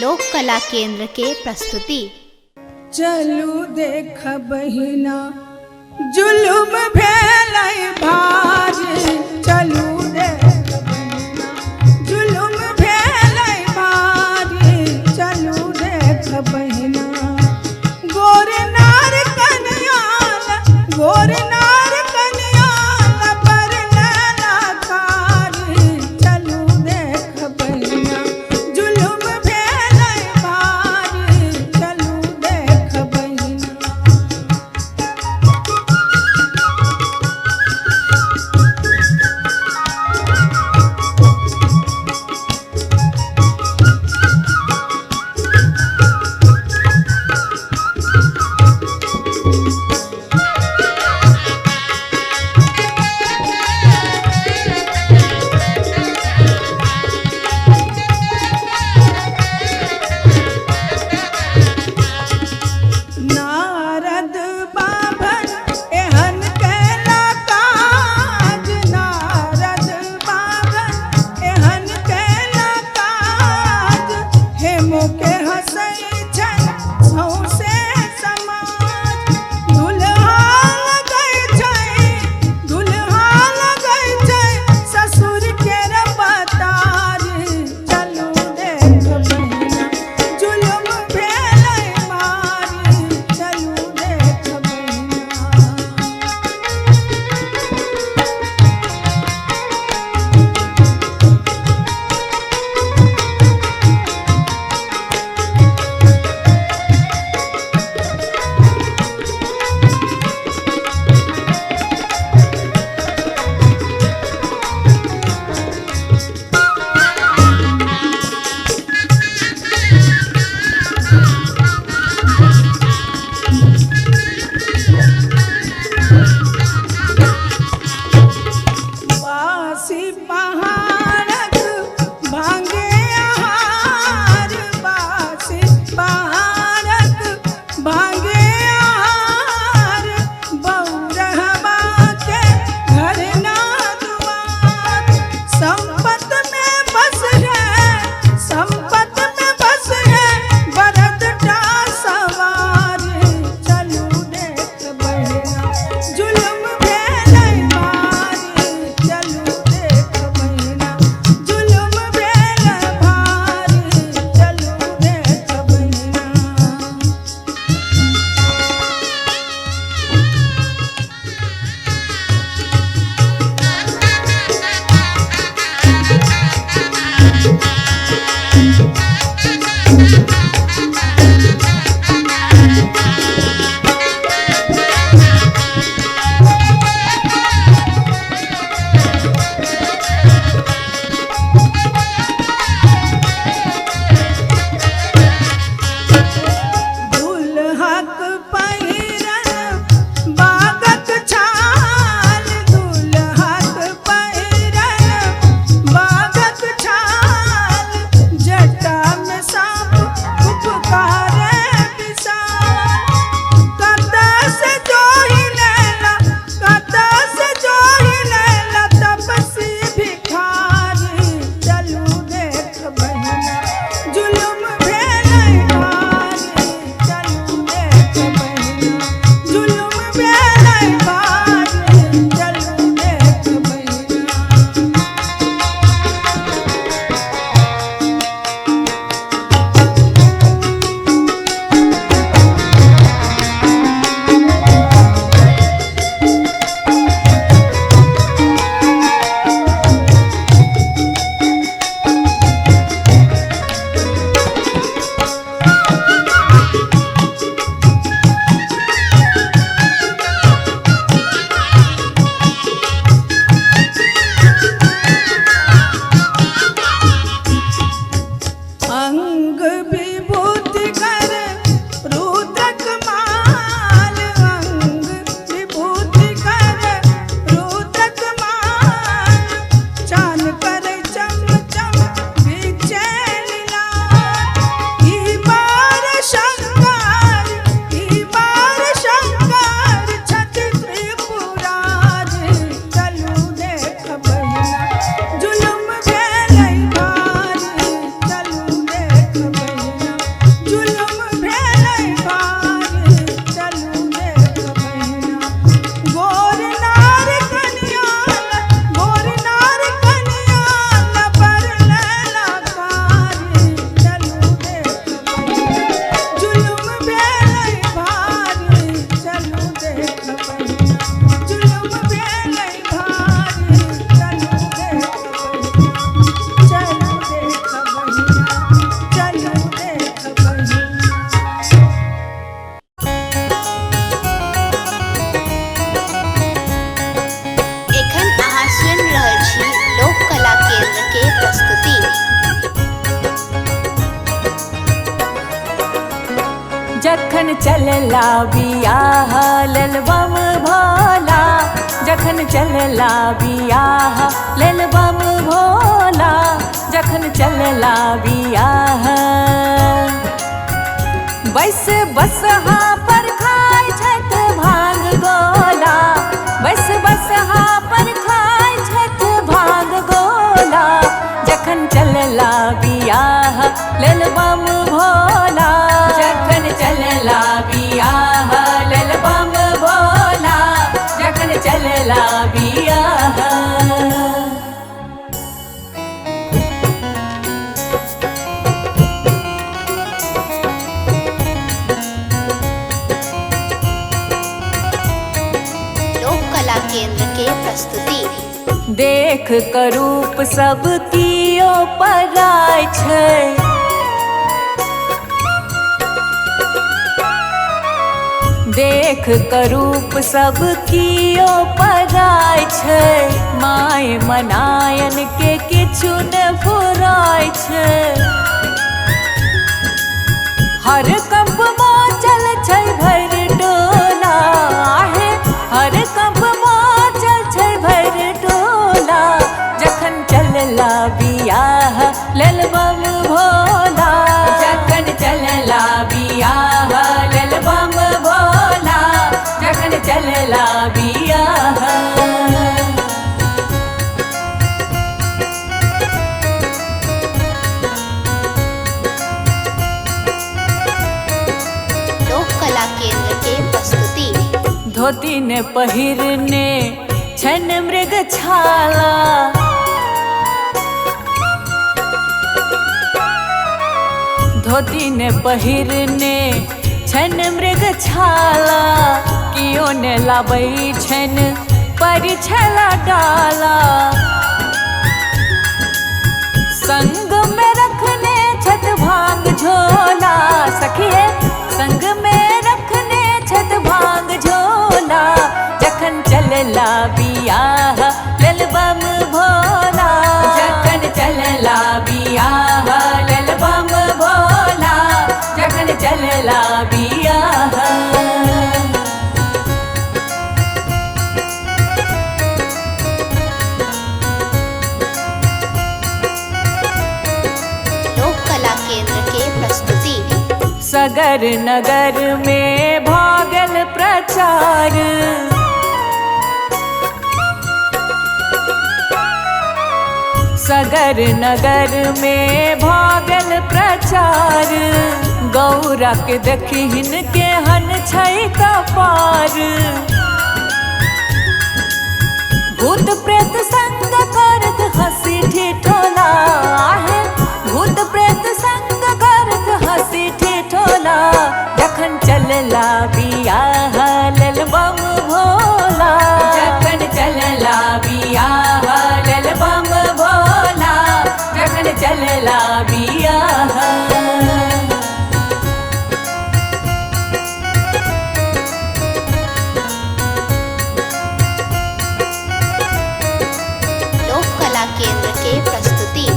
लोक कला केंद्र के प्रस्तुति। चलू देख बहिना जुलुम भेलै भारी। चलू देख बहिना जुलुम भेलै भारी। चलू देख बहिना गोर नार कन्याल, गोर नार कन्याल पर लैला कारी। चलू देख बहिना जुलुम भेलै भारी। चलू देख बहिना। जखन चलला बियाह लेल बम भोला, जखन चलला बियाह लेल बम भोला, जखन चलला बियाह। बैस बसहा पर खाय छथि भांग गोला, बैस बसहा पर खाय छथि भांग गोला, जखन चलला बियाह लेल बम भोला, जखन चलला बियाह लेल बम भोला, जखन चलला बियाह। लोक कला केंद्र के प्रस्तुति। देख कर रूप सब कियो पराय छै, देख कर रूप सब कियो पराय छै, my मनायन के किछु न फुराय छै। हर कंप मचल छै भरि टोला आहे, हर कंप मचल छै भरि टोला, जखन चलला बियाह लेल बम भोला, जखन चलला बियाह लेल बम भोला, जखन चलला बियाह। लोक कला केंद्र के प्रस्तुति। धोती ने पहिरने छन मृग छाला, धोती ने पहिरने छन मृग छाला, कियो ने लाबै छन परिछला डाला। संग में रखने छत भांग झोला, सखिए संग में रखने छत भांग झोला, जखन चलला बियाह लेल बम भोला, जखन चलला बियाह लेल बम भोला, जखन चलला बियाह। लोक कला केंद्र के प्रस्तुति। सगर नगर में भागल प्रचार, सगर नगर में भागल प्रचार, गौरा के देखिन केहन छै कपार। भूत प्रेत संग करत हंसी ठिठोला आहे, भूत प्रेत संग करत हंसी ठिठोला, जखन चलला बियाह लेल बम भोला, जखन चलला बियाह लेल बम भोला, जखन चलला बियाह। लोक कला केंद्र के प्रस्तुति।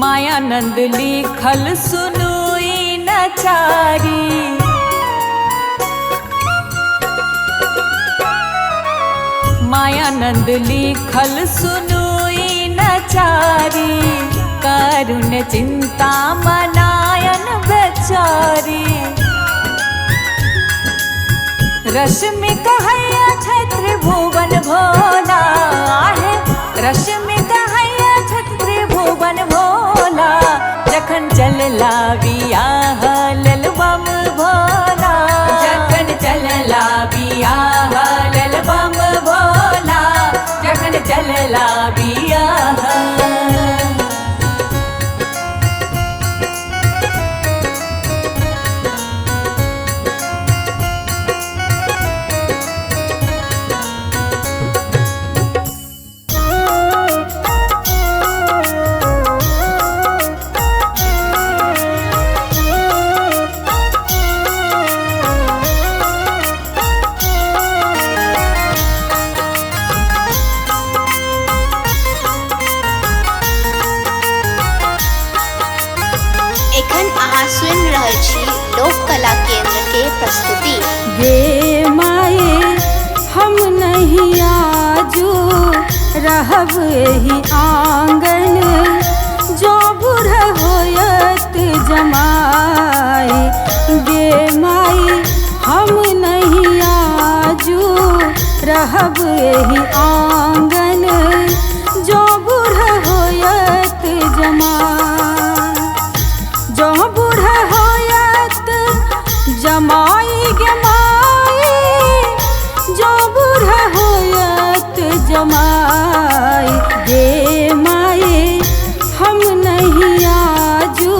मायानंद लिखल सुनु ई नचारी, मायानंद लिखल सुनु ई नचारी, करुण चिंता मनायन बेचारी। रश्मि कहैया छै त्रिभुवन भोला आहे, रश्मि कहैया छै त्रिभुवन भोला, जखन चलला बियाह लेल बम भोला, जखन चलला बियाह लेल बम भोला, जखन चलला बियाह। लोक अहाँ सुनि रहल छी लोक कला केंद्र के प्रस्तुति। गे माए हम नहीं आजू रहब एही आंगन, जो बूढ़ होयत जमाए। गे माए हम नहीं आजू रहब एही आंगन, जो बूढ़ होयत जमाए। जो बूढ़ होयत जमाई गे माई, जो बूढ़ होयत जमाई। गे माई हम नहीं आजू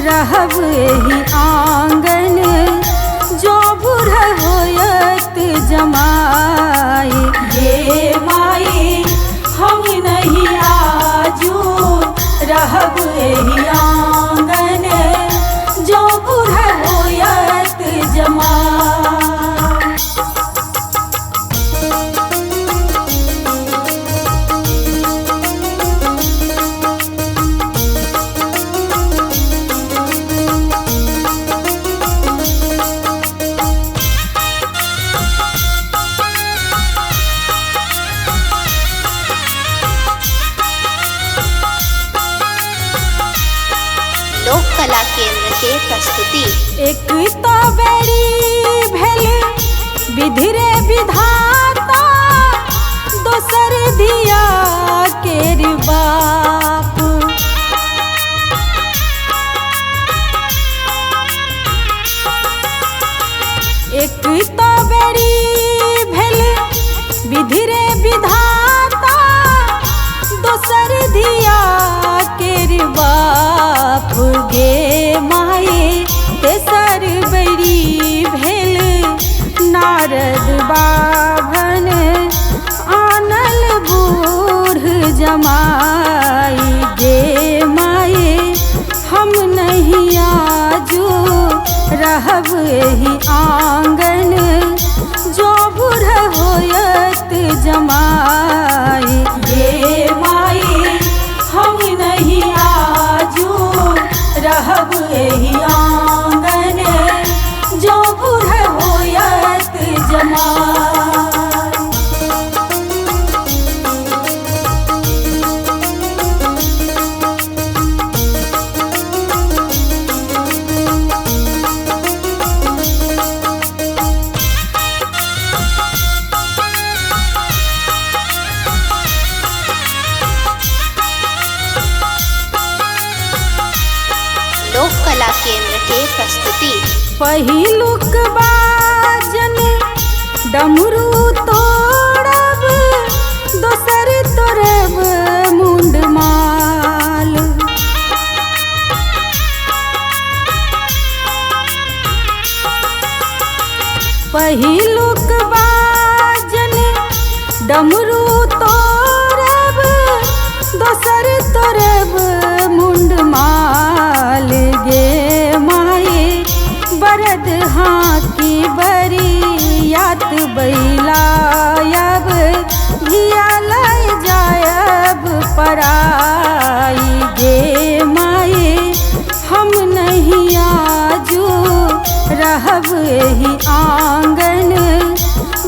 रहब एही आंगन, जो बूढ़ होयत जमाई। गे माई हम नहीं आजू रहब एही आंगन, जो बूढ़ होयत जमाई। लोक कला केंद्र के प्रस्तुति। एक तो बेरी भेल विधि रे विधाता, दोसर धिया केर बाप। एक तो बेरी भेल विधि रे विधाता, दोसर धिया केर बाप। गे माए तेसर बेरी भेल नारद बाभन, आनल बूढ़ जमाई। गे माए हम नहीं आजू रहब एही आंगन, जो बूढ़ होयत जमाई। गे माई हम नहीं आजू रहब एही आंगन, जो बूढ़ होयत जमाई। लोक कला केंद्र के प्रस्तुति। पहिलुक बाजन डमरू तोड़ब, दोसर तोड़ब मुंडमाल। पहिलुक बाजन डमरू तोड़ब, दोसर तोड़ब मुंडमाल। गे माए बरद हाँकी बरियात बैलायब, धिया लय जायब पराई। गे माए हम नहीं आजू रहब एही आंगन,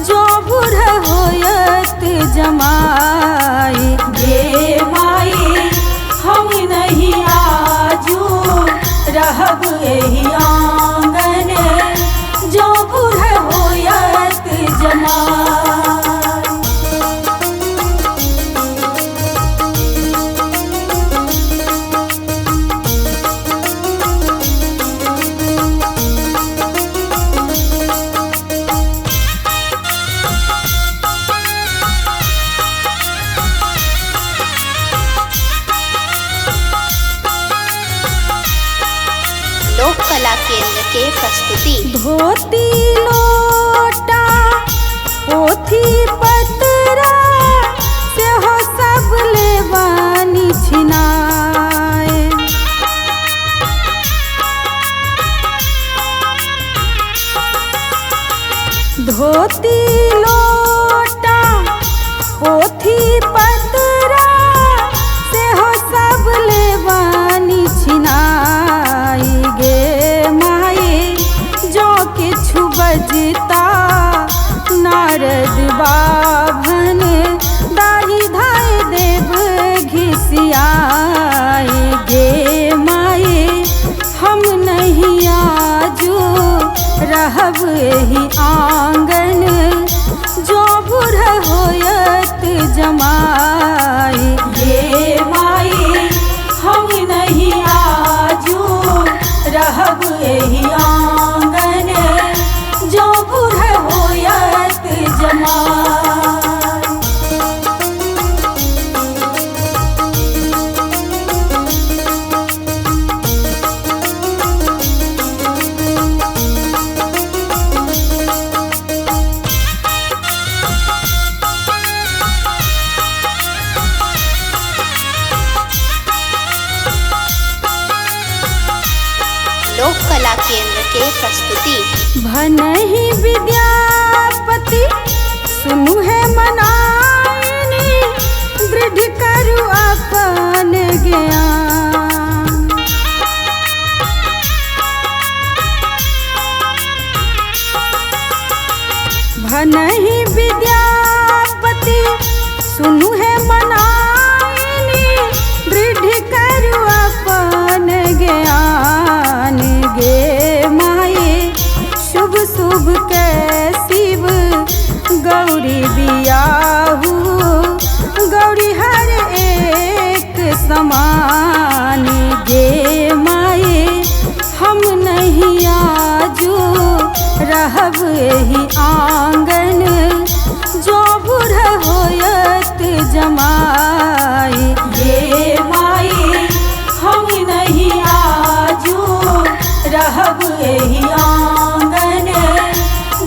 जो बूढ़ होयत जमाई। गे माई हम नहीं आजू रहब एही आंगन, जो बूढ़ होयत जमाई। लोक कला केंद्र के प्रस्तुति। धोती लोटा पोथी पतरा, सेहो सब लेबानी छिनाए। धोती लोटा पोथी पतरा, सेहो सब लेबानी छिनाई। रहब एहि आंगन जो बूढ़ होयत जमाई। गे माई हम नहीं आजू रहब एहि आंगन जो बूढ़ होयत जमाई। लोक कला केंद्र के प्रस्तुति। भनहि विद्यापति सुनु है मनाइनी दृढ़ करु अपन ज्ञान। भनहि विद्यापति सुनु है मनाइनी दृढ़ करु अपन ज्ञान। गे माये शुभ शुभ के शिव गौरी बियाहू गौरी हर एक समान। गे माये हम नहीं आजू रहब एहि आंगन जो बूढ़ होयत जमाई। गे माई हम नहीं आजू रहब एहि आंगन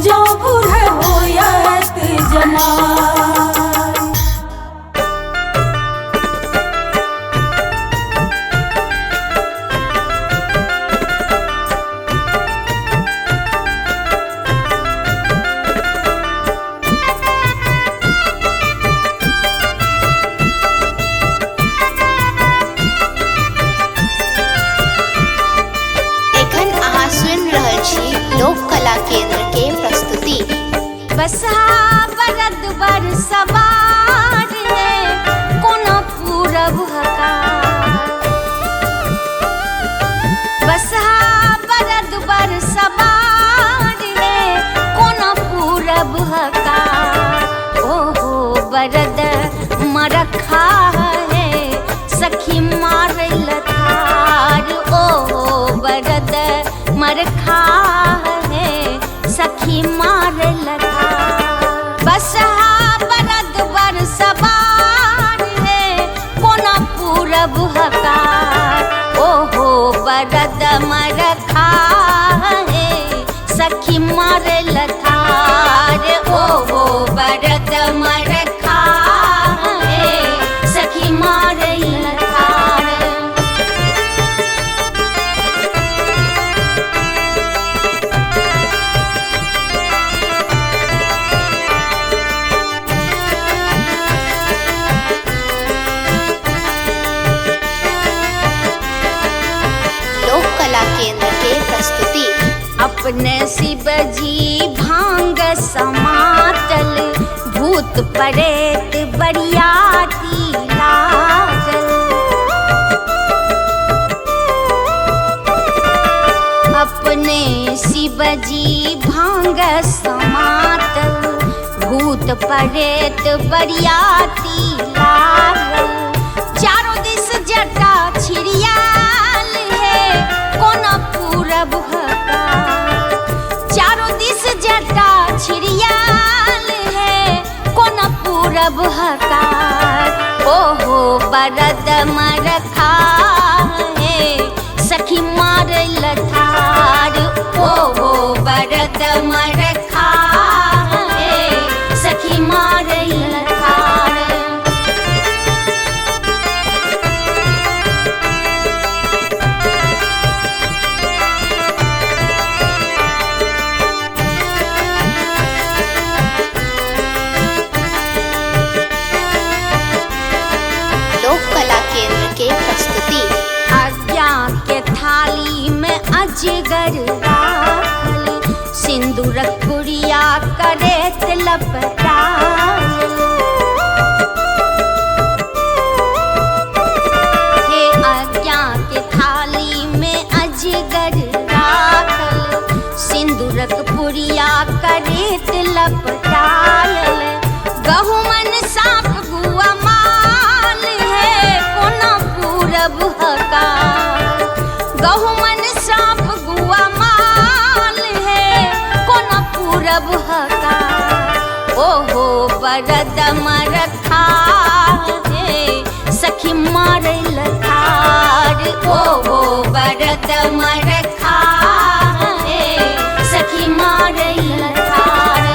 जो बूढ़ होयत जमाई। एखन अहाँ सुनि रहल छी लोक कला केंद्र के प्रस्तुति। बसहा बरद बर सवार है कोनो पूरब हकार। बसहा बरद बर सवार है कोनो पूरब हकार। ओहो बरद मरखा है सखी मार लथार। ओहो बरद मरखा है सखी मार लथार। बसहा बरद बर सवार है कोनो पूरब हकार। ओहो बरद मरखा है सखी मार लथार। ओहो बरद मरखा है सखी मार लथार। लोक कला केंद्र के प्रस्तुति। अपने शिव जी भांग समातल भूत प्रेत बरियाती लागल। अपने शिव जी भांग समातल भूत प्रेत बरियाती लागल। चारों दिस जटा छिड़ियाल है कोनो पूरब हकार। चारों दिस जटा छिड़ियाल है कोनो पूरब हकार। ओहो बरद मरखा है सखी मार लथार। ओहो बरद मरखा है सखी मार लथार। लोक कला केंद्र के प्रस्तुति। आज्ञा के थाली में अजगर राखल सिंदूरक गुड़िया करेत लपटायल। हे आज्ञा के थाली में अजगर राखल सिंदूरक परेत लपटाल। गहुमन साप गुआ माल है कोना पूरब हकार। गहुमन साप गुआ माल है कोना पूरब हकार। ओहो बरद मरखा है सखी मारल थार। ओहो बरद मरखा है सखी मारल थार।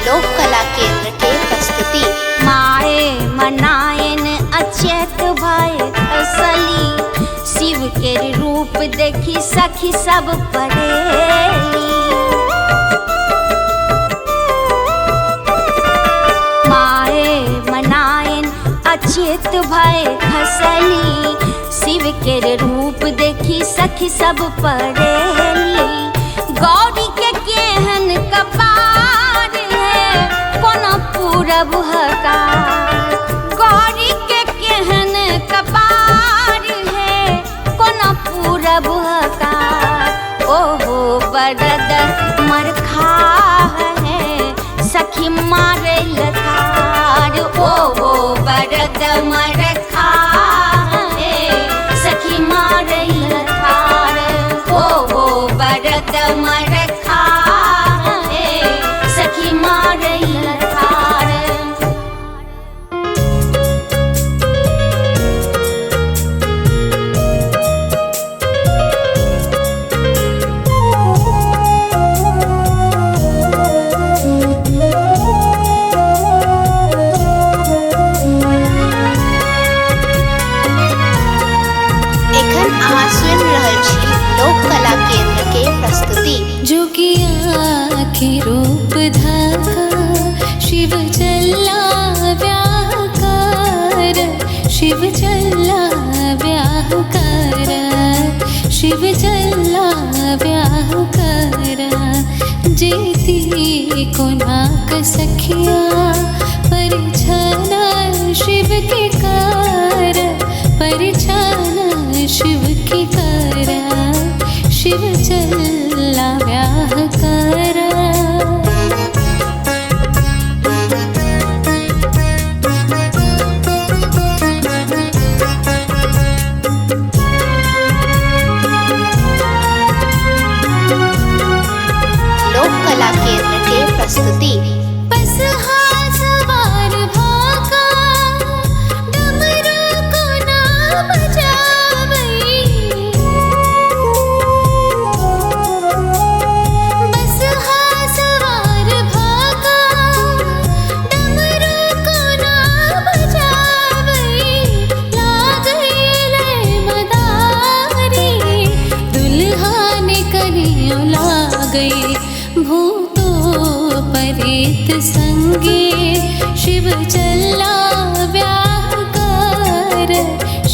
लोक कला केंद्र के प्रस्तुति। माए मनायन अचेत भय असली शिव के रूप देखी सखी सब परेली। माए मनायन अचेत भय खसली शिव के रूप देखी सखी सब परेली। गौरी के केहन कपार है कोना पूरब हकार। गौरी के केहन कपार है कोना पूरब हकार। ओहो बरद मरखा है सखी मारल थार। ओहो बरद मरखा है सखी मारल थार। ओहो बरद मरखा है सखी मारल थार। एखन अहाँ सुनि रहल छी लोक कला केंद्र के प्रस्तुति। जोगिया के रूप धाका शिव चला ब्याह कर, शिव चला ब्याह कर, शिव चला ब्याह कर। जेती कोनाक सखिया परिछाना शिव के कर, परिछाना शिव के कर, शिव चला ब्याह कर। लोक कला केंद्र के प्रस्तुति। बस सवार भागा डमरू को ना बजावई, बस सवार भागा डमरू को ना बजावई। लागई ले मदारी दुल्हा ने करियो लागई भूतो परेत संगे शिव चला ब्याह कर,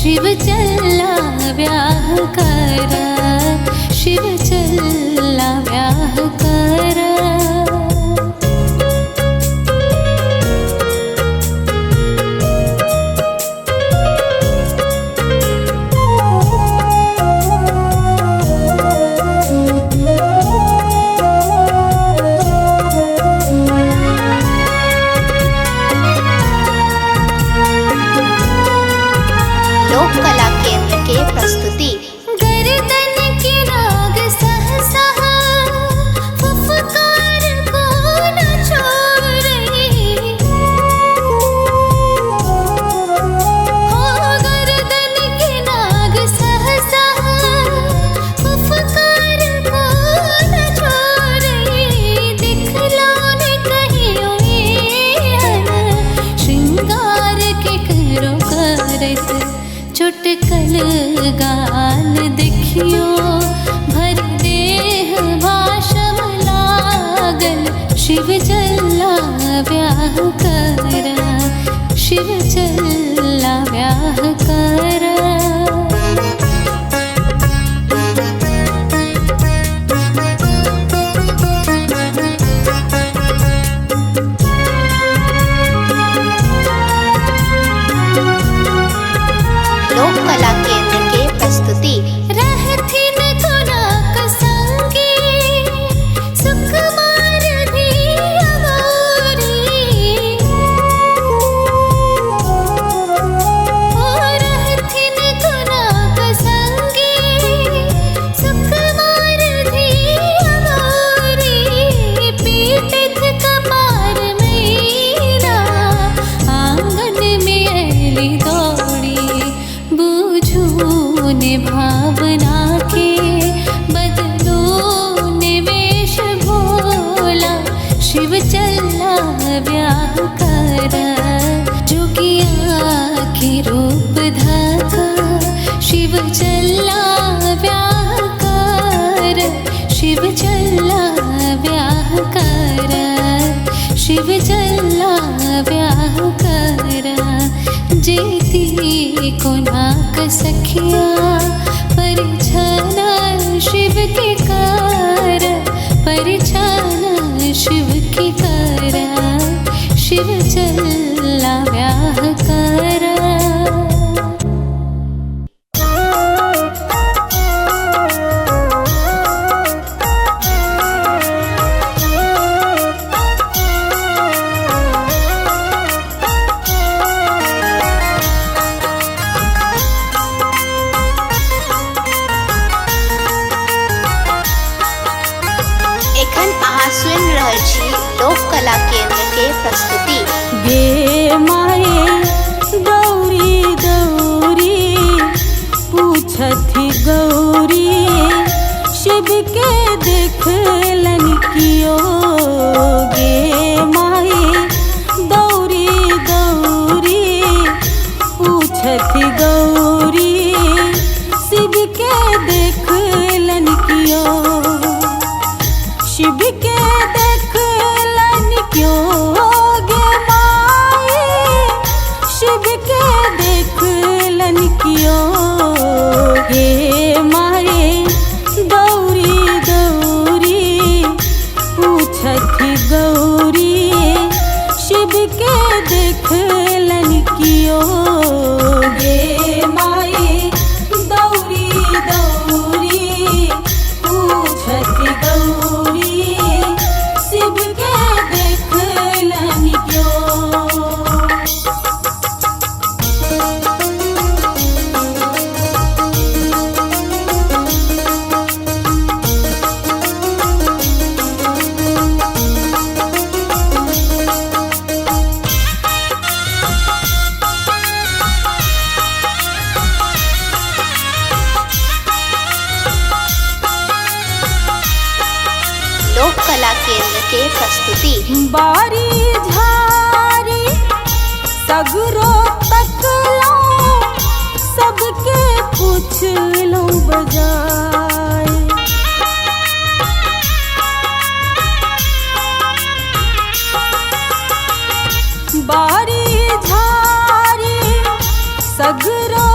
शिव चला ब्याह कर, शिव चला ब्याह कर। लोक कला केंद्र के प्रस्तुति। गर्दन की नाग सहसा फुफकार को न छोड़ई, हो गर्दन की नाग सहसा फुफकार को न छोड़ई। दिखलो ने कहियो एहन श्रृंगार के करो करत चुटकल गाल देखियो भर देह भाषम लागल शिव चला ब्याह कर, शिव चला ब्याह कर। भावना के बदलो निवेश भोला शिव चला ब्याह कर जोगिया के रूप धाका शिव चला ब्याह कर शिव चला ब्याह कर शिव चला ब्याह कर जेती कोनाक सखिया परिछाना शिव के कार परिछाना शिव के कार शिव चला ब्याह कर। एखन अहाँ सुनि रहल छी लोक कला केंद्र के प्रस्तुति। गे माए दौरी दौरी पूछथि गौरी शिव के देखलन कियो गे माए दौरी दौरी पूछथि गौरी शिव के देखलन कियो शिव के देखलन क्यों गे माए शिव के देखलन क्यों गे माए दौरी दौरी पूछथि गौरी शिव के देखलन क्यों गे माए दौरी दौरी पूछथि गौरी शिव के देखलन क्यों। लोक कला केंद्र के प्रस्तुति। बारी झारी सगरो तकलो सबके पूछलो बजाए बारी झारी सगरो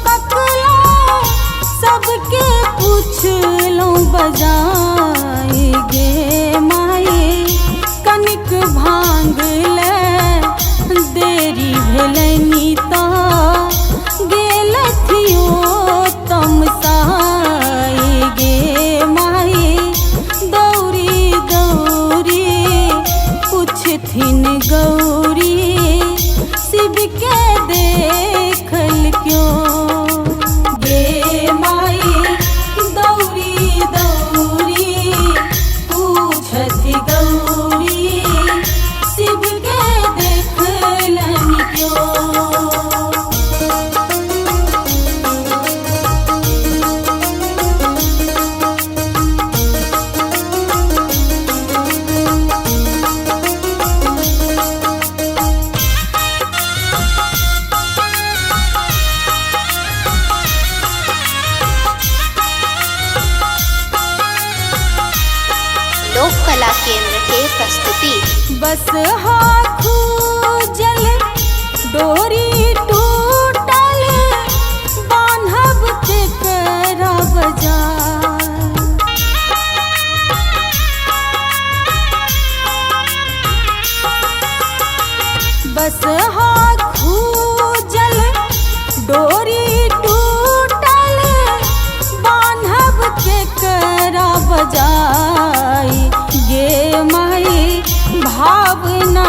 तकलो सबके पूछलो बजाए गे माए कनिक भांग ले देरी भेलनि त गेलथियो तमसाए गे माए दौरी दौरी पूछथिन गौरी शिव के देखल क्यों गे माए दौरी दौरी पूछथि गौरी शिव के देखलन क्यों। लोक कला केंद्र के प्रस्तुति। बस हाथू जल डोरी टूटल बान्हब के करा बजार बस हाथू जल डोरी टूटल बान्हब के करा बजाई गे माई भावना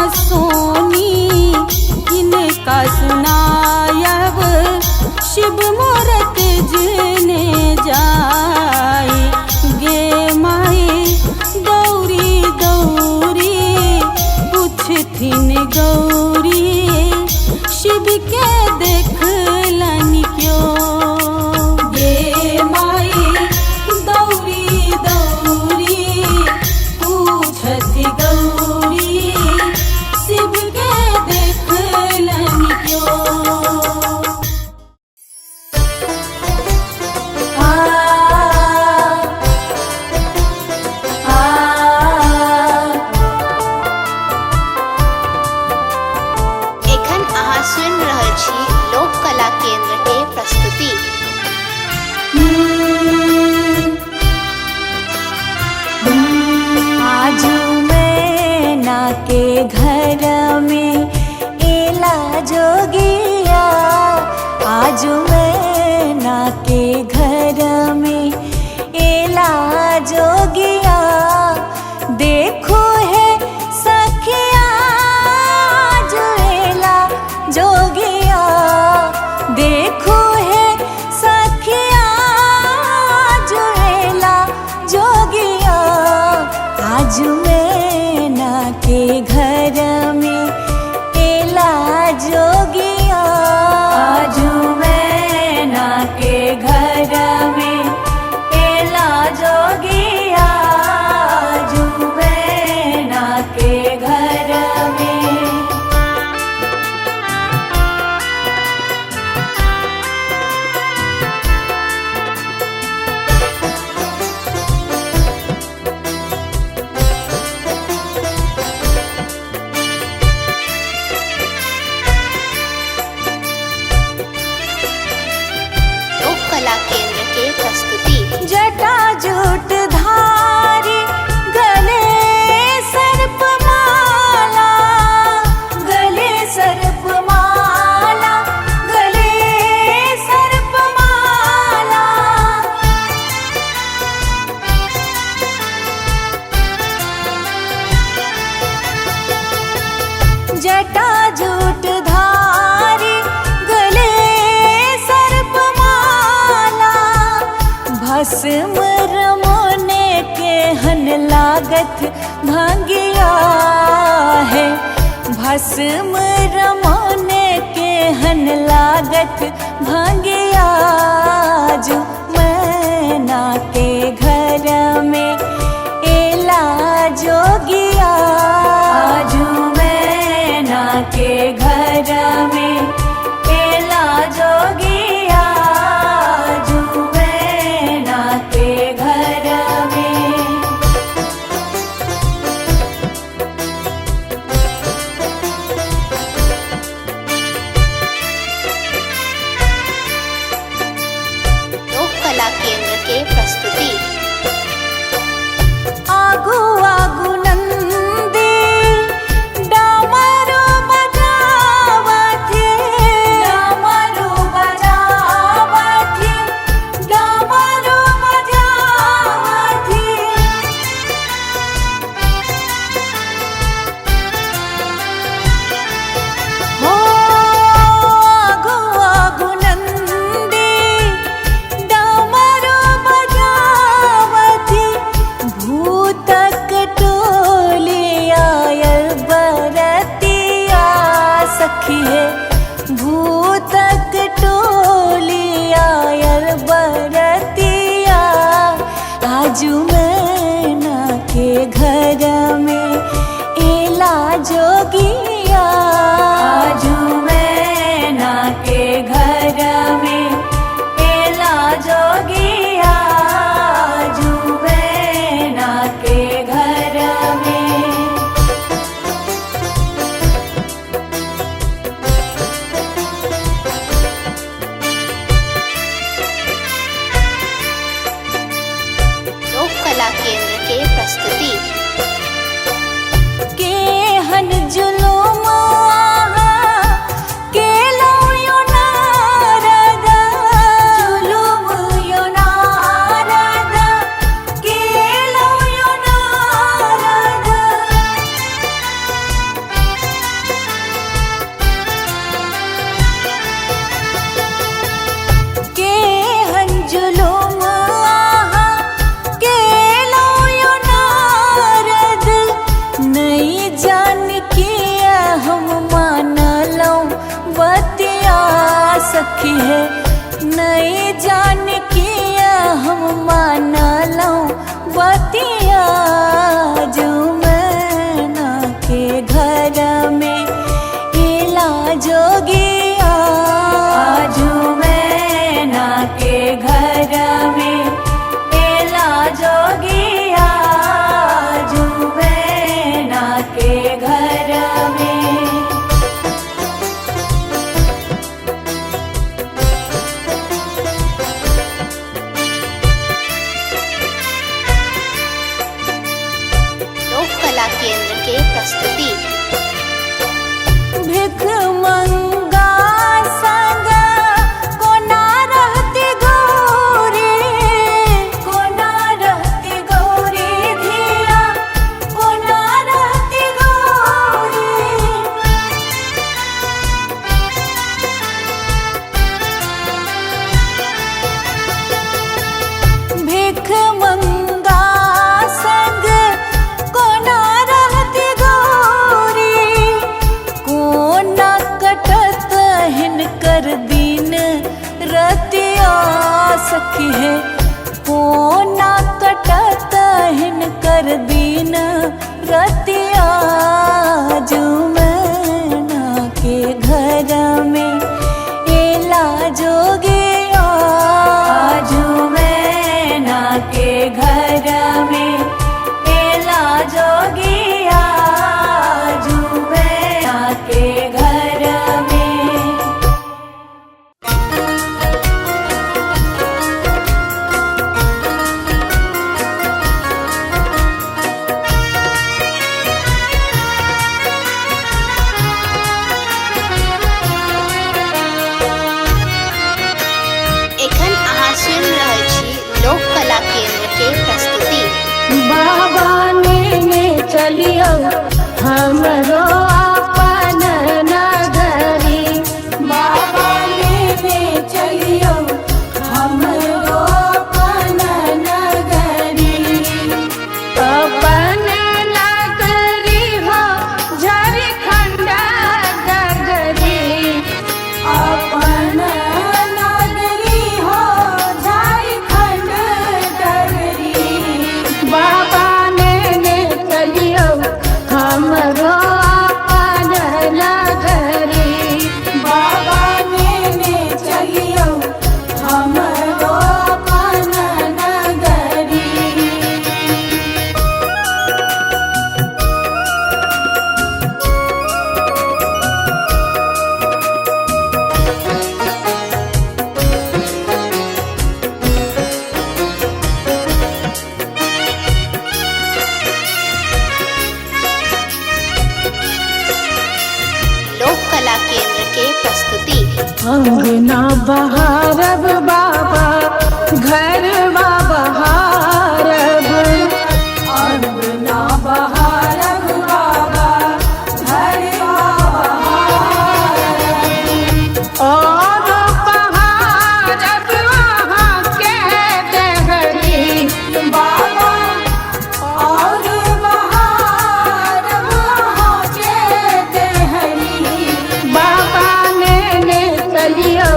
आजु मैना के घर में एला जोगिया। आजु मैना के घर में एला जोगिया। आजु मैना के घर में। लोक कला केंद्र के प्रस्तुति। जटा जूट धारी गले सर्प माला, गले सर्प माला, गले सर्प माला। जटा जूट धारी गले सर्प माला, भस्म रमोने के हन लागत भांगिया है। भस्म रमोने के हन लागत भांगिया। आजु मैना के घर में एला जोगिया। आजु मैना के घर में एला जोगिया। आजु मैना के घर में। है कोना कटत हिनकर दिन रतिया मैना के घर में एला जोगिया मैना के घर में एला जोगिया मैना के घर में। एखन अहाँ सुनि रहल छी लोक कला केंद्र के प्रस्तुति। बाबा ने चलियो हमरो अपन नगरी। बाबा लेने चलियो हमरो अपन नगरी। अपन नगरी हो झारखंड गगरी। अपन नगरी हो झारखंड डगरी। बाबा ने चलियो हमरो अपन नगरी। बाबा नेने चलियो हमरो अपन नगरी। लोक कला केंद्र के प्रस्तुति। अंगना बहारब बाबा घरवा बहारब। अंगना बहारब बाबा घरवा बहारब। और बहारब वहाँ के देहरी। बाबा और बहारब वहाँ के देहरी। बाबा ने चलियो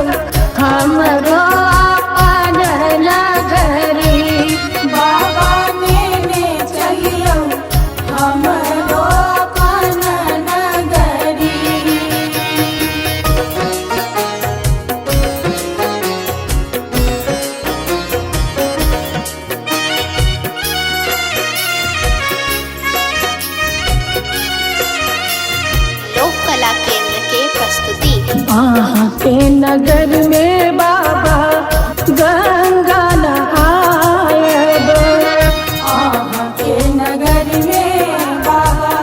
हमरो अपन नगरी। बाबा नेने चलियो हमरो अपन नगरी। लोक कला केंद्र के प्रस्तुति। अहाँ के नगर में बाबा गंगा नहायब। अहाँ के नगर में बाबा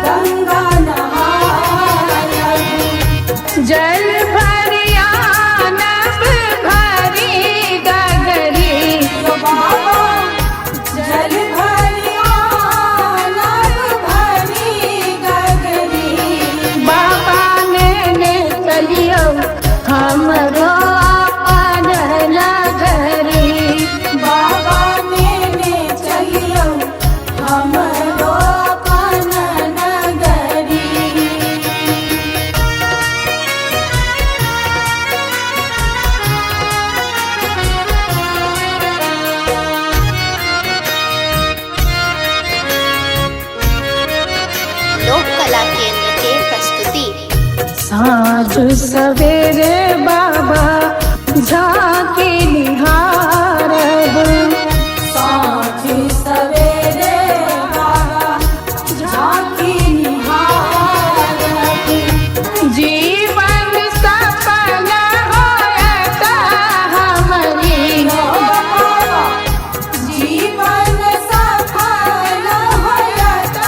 गंगा नहायब। जल भरिया नब भरी गगरी। बाबा जल भरिया नभ भरी गगरी। बाबा ने चलियो हमरो अपन नगरी। बाबा नेने चलियो हमरो अपन नगरी। लोक कला केंद्र के प्रस्तुति। साँझ सवेरे बाबा झांकी निहारब। साँझ सवेरे बाबा झांकी निहारब। जीवन सफल होयत हमरी। बाबा जीवन सफल होयत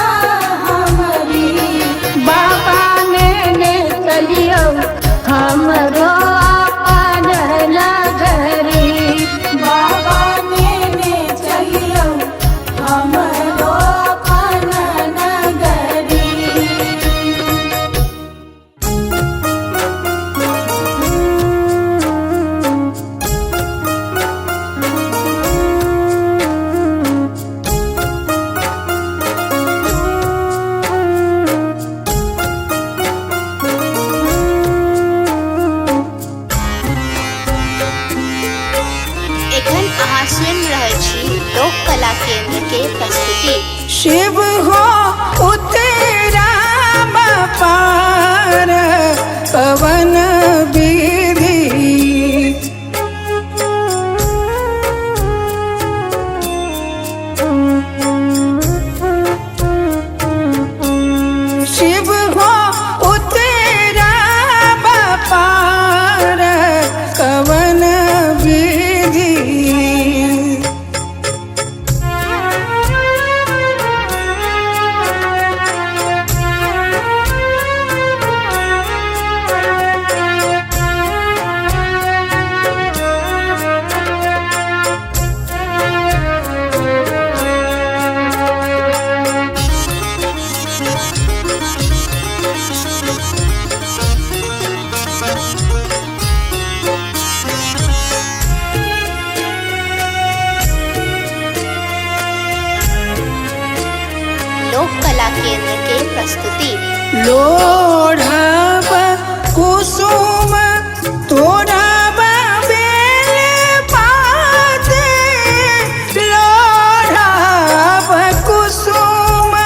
हमरी। बाबा ने चलियो हमरो अपन नगरी। एखन अहाँ सुनि रहल छी लोक कला केंद्र के प्रस्तुति। शिव हो उतरा पार पवन विधि। शिव हो उतरा पार कवन विधि। लोक कला केंद्र के प्रस्तुति। लोढ़ब कुसुम तोड़ब बेल पात, लोढ़ब कुसुम।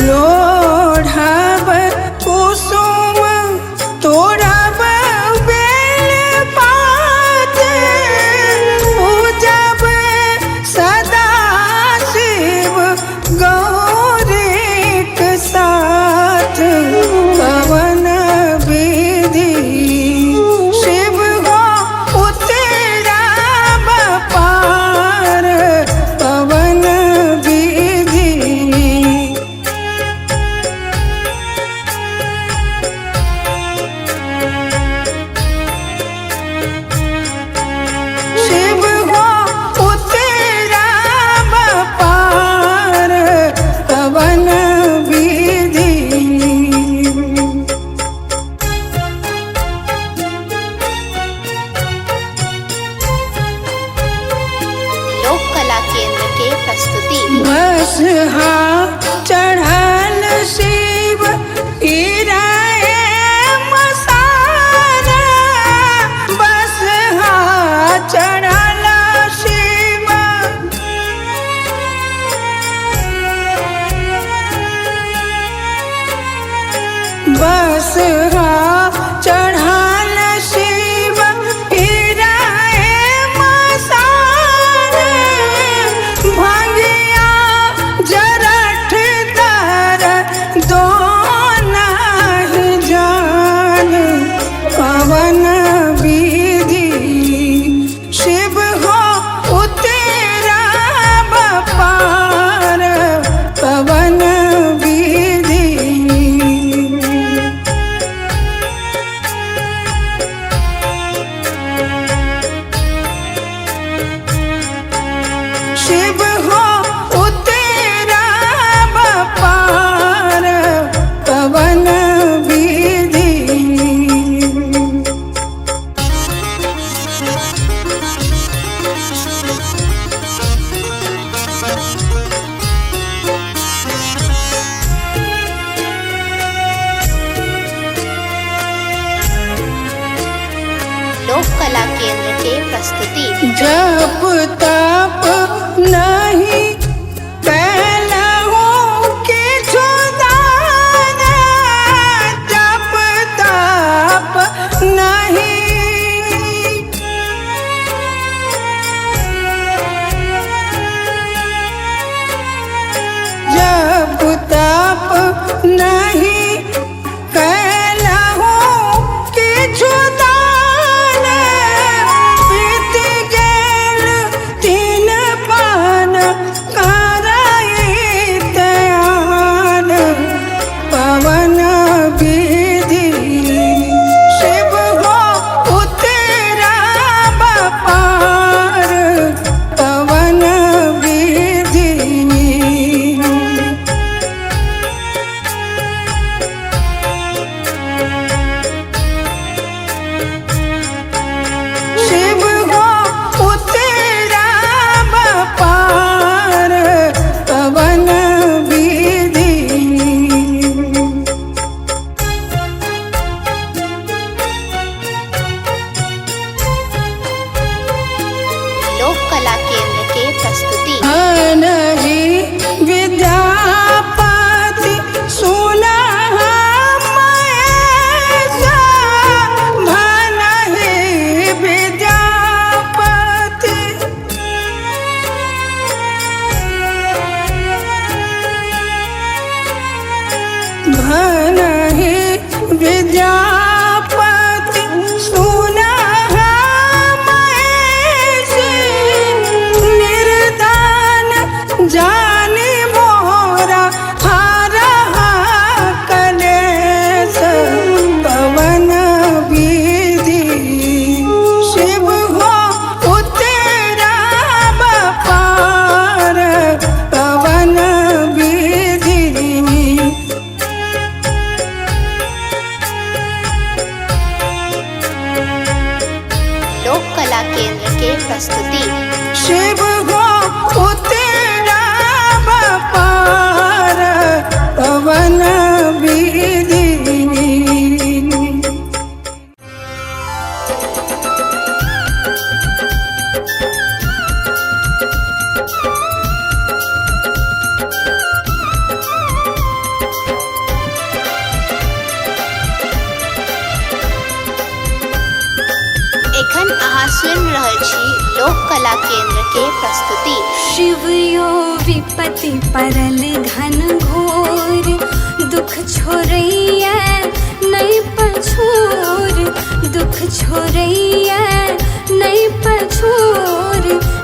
लोढ़ब कुसुम तोड़ब बेल पात, पूजब सदा शिव गौरीक साथ पवन विधि। शिव हो उतरा पार पवन विधि। शिव हो उतरा पार पवन विधि। लोक कला केंद्र के प्रस्तुति। बसहा चढ़ल शिव इराए मसाना, बसहा चढ़ल शिव। बसहा चढ़ल शिव इराए मसाना, भंगिया जरठ तर दो नाही जान पवन विधि। शिव हो उतरा पार पवन विधि। शिव हो उतरा पार पवन विधि। लोक कला केंद्र के प्रस्तुति। जप तप नहीं कैलहूँ किछु दान, जप तप नहीं। जप तप नहीं कैलहूँ किछु दान, प्रीति लोक कला केंद्र के प्रस्तुति। शिव हो उतरा पार पवन विधि। एखन अहाँ सुनि रहल छी लोक कला केंद्र के प्रस्तुति। शिव यो विपति परल घन घोर, दुख छोड़ैया नहीं पछोर, दुख छोड़ैया नहीं पछोर,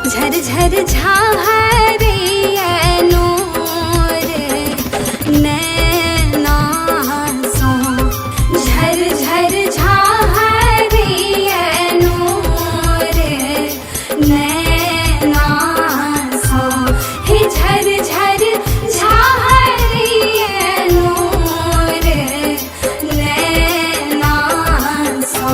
झर झर झारैया नोर नैना सो, झर झर झारैया नोर नैना सो, हे झर झर झारैया नोर नैना सो।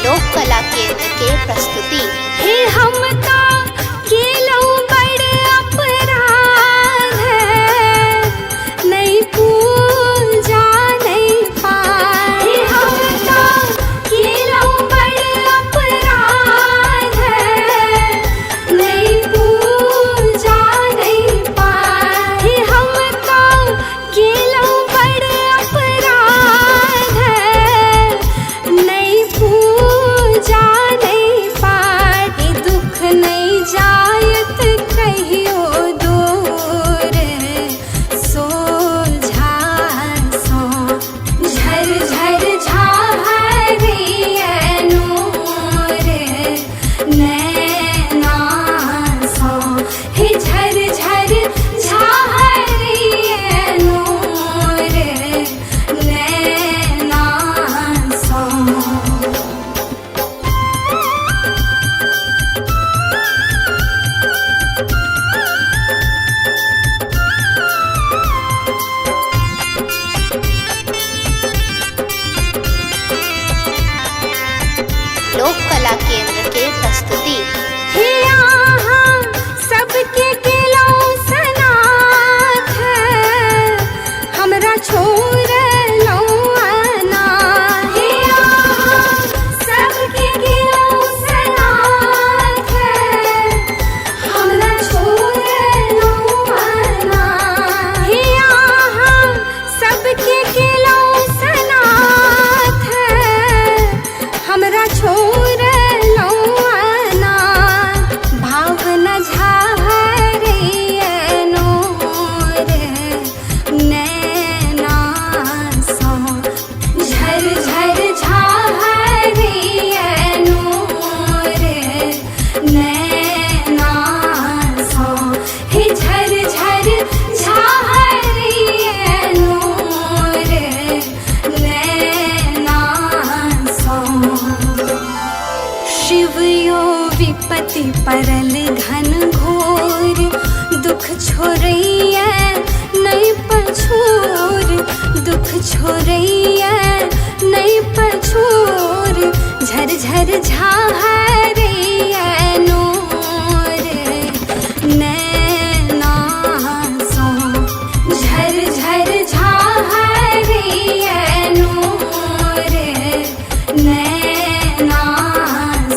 लोक कला केंद्र के प्रस्तुति। हे हमका केलौ बड़ अपराध, नहीं पूजा नहीं पार। हे हमका केलौ बड़ अपराध, नहीं पूजा नहीं पार। हे हमका केलौ बड़ अपराध, नहीं पूजा नहीं पार। दुख नहीं जायत कहियो दूर, सोझा सो झर झर झारैया नोर नैना सो, हे झर झर झारैया नोर नैना सो। लोक कला केंद्र के प्रस्तुति। हे आहा सबके केलौ सनाथ, हमरा छोड़लौ अनाथ। हे आहा सबके केलौ सनाथ, हमरा छोड़लौ अनाथ। हे आहा सबके केलौ सनाथ, हमरा छोड़लौ अनाथ। भावना झारैया नोर नैना सो, झर झर झारैया नोर नैना सो, हे झर झर झारैया नोर नैना सो। शिव यो विपति परल घन घोर, दुख छोड़ैया नहीं पछोर, दुख छोड़ैया नहीं पछोर, झर झर झारैया नोर नैना सो, झर झर झारैया नोर नैना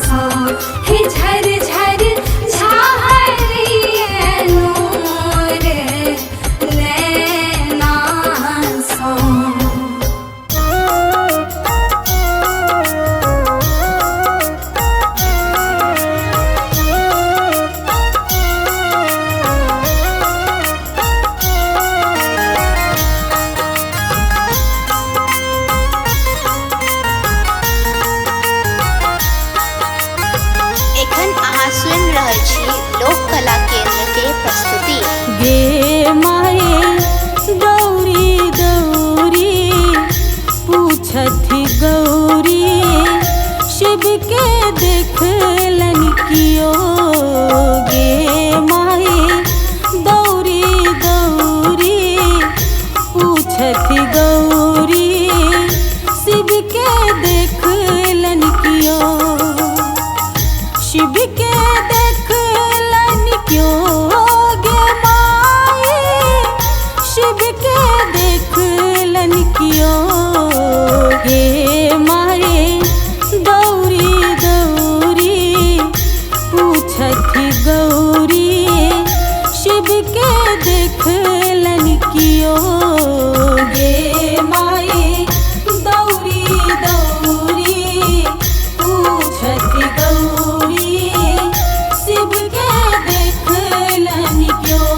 सो, हे झर झर झारैया नोर नैना सो। एखन अहाँ सुनि रहल छी लोक कला केंद्र के प्रस्तुति। गे माए गौरी गौरी पूछथि गौरी शिव पूछथि गौरी शिव के देखलन कियो, शिव के देखलन क्यों गे माए, शिव के देखलन क्यों गे माए। दौरी दौरी पूछथि गौरी शिव के देखलन क्यों गे माए। दौरी दौरी पूछथि गौरी शिव के देखलन क्यों।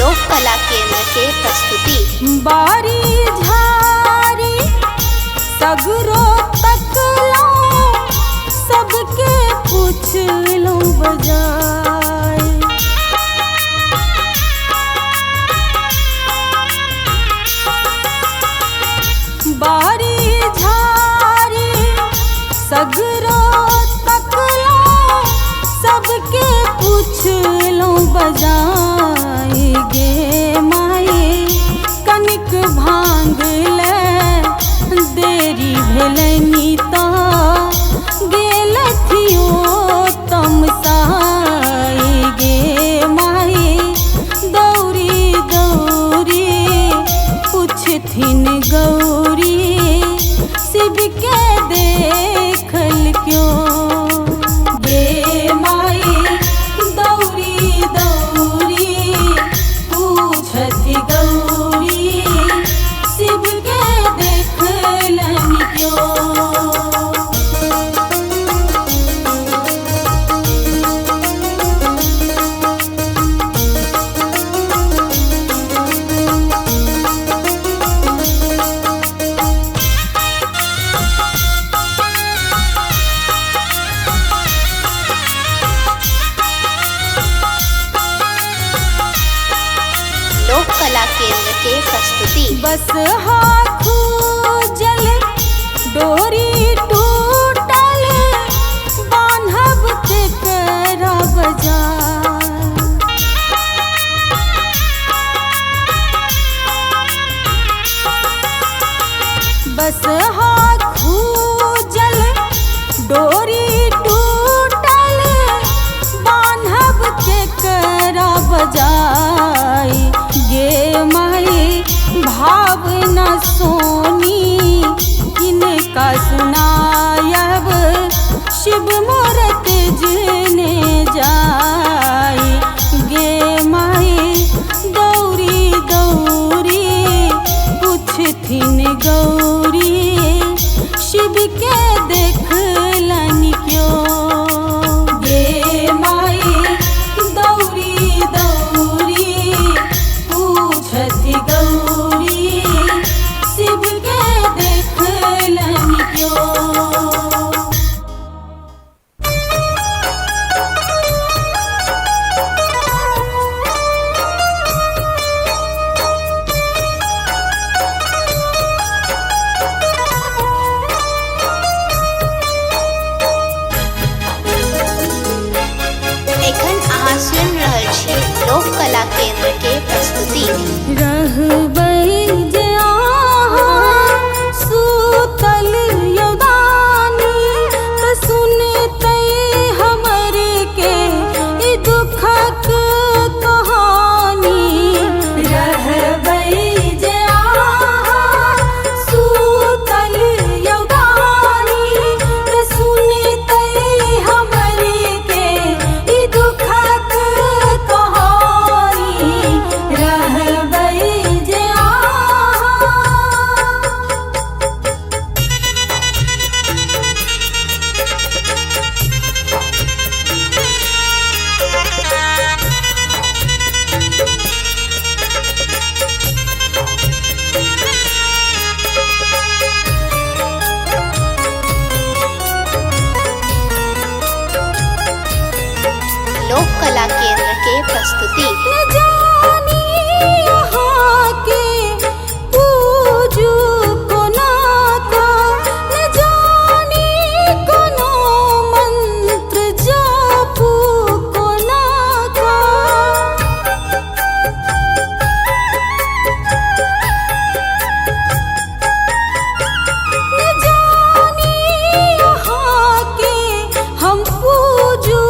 लोक कला केंद्र के प्रस्तुति। बारी झारी सगरो तकलो सबके पूछलो बजाय, बारी झारी सगरो तकलो सबके पूछलो बजाय गे माए। कनिक भांग ले देरी भेलनि त गेलथियो तमसाय गे माए। दौरी दौरी पूछथिन गौरी शिव के देखल क्यों गे माए। दौरी दौरी पूछथि गौरी शिव के देखलन क्यों। लोक कला केंद्र के प्रस्तुति। बस हाथू जल डोरी टूटल बान्हब केकरा बजार, बस हाथू जल डोरी टूटल बान्हब केकरा बजाय गे माए। भावना सोनी किनका सुनायब शिव मोर तेजने जाय गे माए। दौरी दौरी पूछथिन गौरी शिव के देखलन क्यों गे माए। दौरी दौरी पूछथि गौरी शिव के देखलन क्यों। एखन अहाँ सुनि रहल छी लोक कला केंद्र के प्रस्तुति। रहबै जे अहाँ सुतल योदानी त सुनतै हमर के ई दुखक कहानी। रहबै जे अहाँ सुतल योदानी त सुनतै हमर के ई दुखक कहानी। रहबै जे लोक कला केंद्र के प्रस्तुति। न जानी अहाँ के पूजू कोना का, न जानी कोनो मंत्र जापू कोना का। न जानी अहाँ के हम पूजू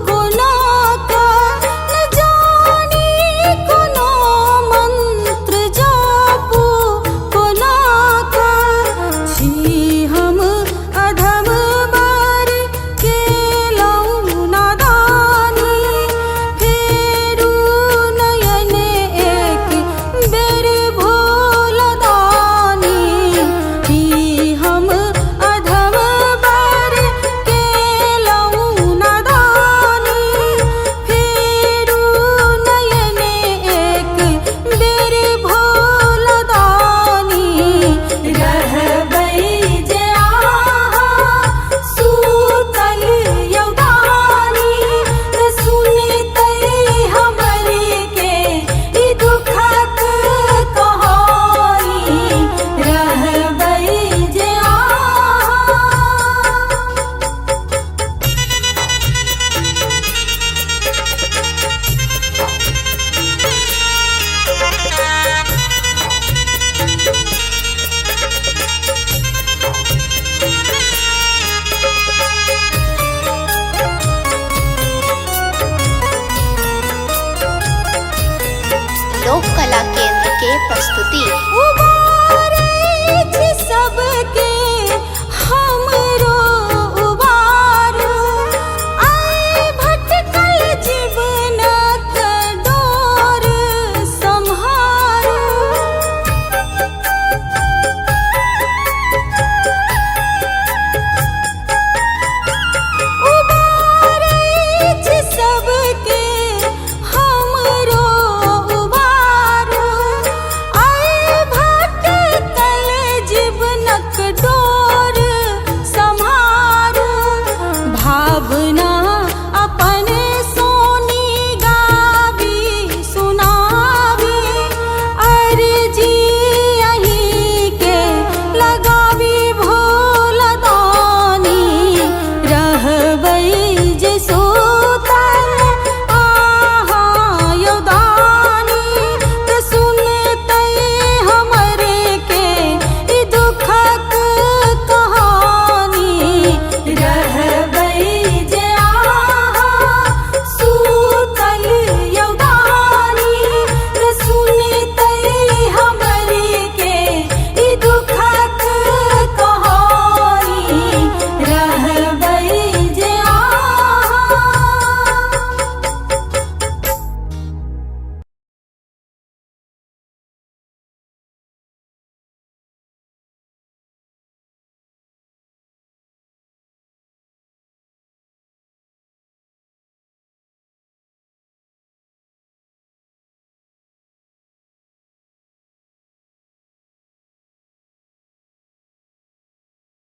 कोना का, न जानी कोनो मंत्र जापू कोना का। छी हम अधम बर केलहुँ नादानी, फेरू नयन एक बेर भोला दानी। ई हम अधम बर केलहुँ नादानी, फेरू नयन एक बेर भोला दानी। रहबै जे अहाँ सूतल यौदानी, त सुनतै हमर के ई दुखक कहानी। रहबै जे अहाँ। लोक कला केंद्र के प्रस्तुति। उबारू